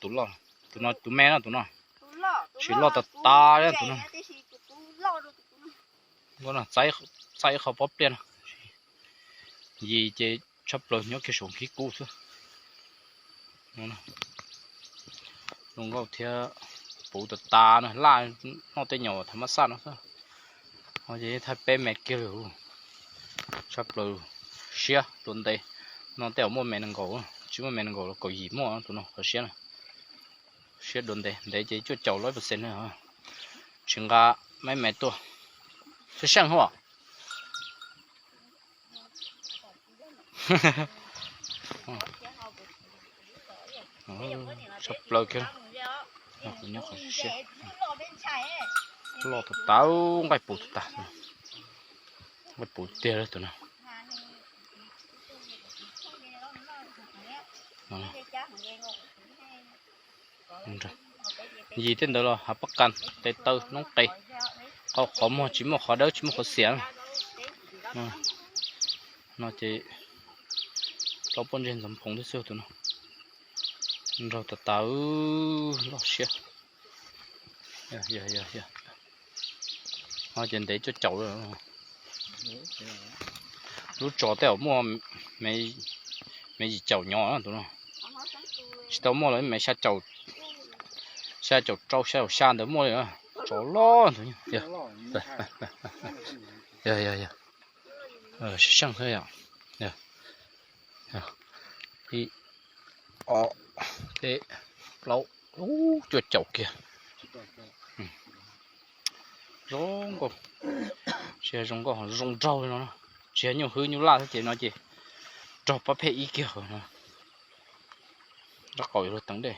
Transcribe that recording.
Tus loj, tus no tus me no, tus no tsis loj tas tas li tus no. Txaij ib qho pob pliaj no. Yim ces tshaj plaws nyob kiag saum khib kub xwb. Zoo nkauj thiab puv tas tas no, laj noj tej nyuam thav mab xaj no xwb. Ho ces thaij peb me kiag li. Tshaj plaws siab dua ntev. No tej zaum muaj me nees nkaum, tsis muaj me nees nkaum los kaum yim muaj tus no qhov siab na. Siab dua ntev, ntev ces cuaj caum loj ib percent na. Tsis nqa maiv me tuaj. Seej seej hos. Tshaj plaws kiag. Kuv nyob qhov siab. Loj tas tas, nqaij puv tas tas. Nqaij puv tiag li tus no. Yim tej ntawd los hav pab qas, tes taw, noob qes, qau qhov muag tsis muaj qhov dawb tsis muaj qhov xiav. No ces plaub pob ntseg ntxoov phoov thiab xwb tus no. Nraug tas tas, loj siab. Ho ces ntev cuaj caum lawm. Lub tso tej zaum muaj me yim caum nyob tus no. Tsis tau muaj los me xya caum rau xya caum xya ntawd muaj li. Tso loj ntawd. Yog, yog, yog. Seej xwb yom. Ib, ob, peb, plaub, cuaj caum kiag. Zoo nkauj, tsis yog zoo nkauj, zoo nraug li no. Tsis yog nyuj hwb nyuj laj xwb ces no ces raug pab phem ib kiag no. Rab qau yuav luag teev dej.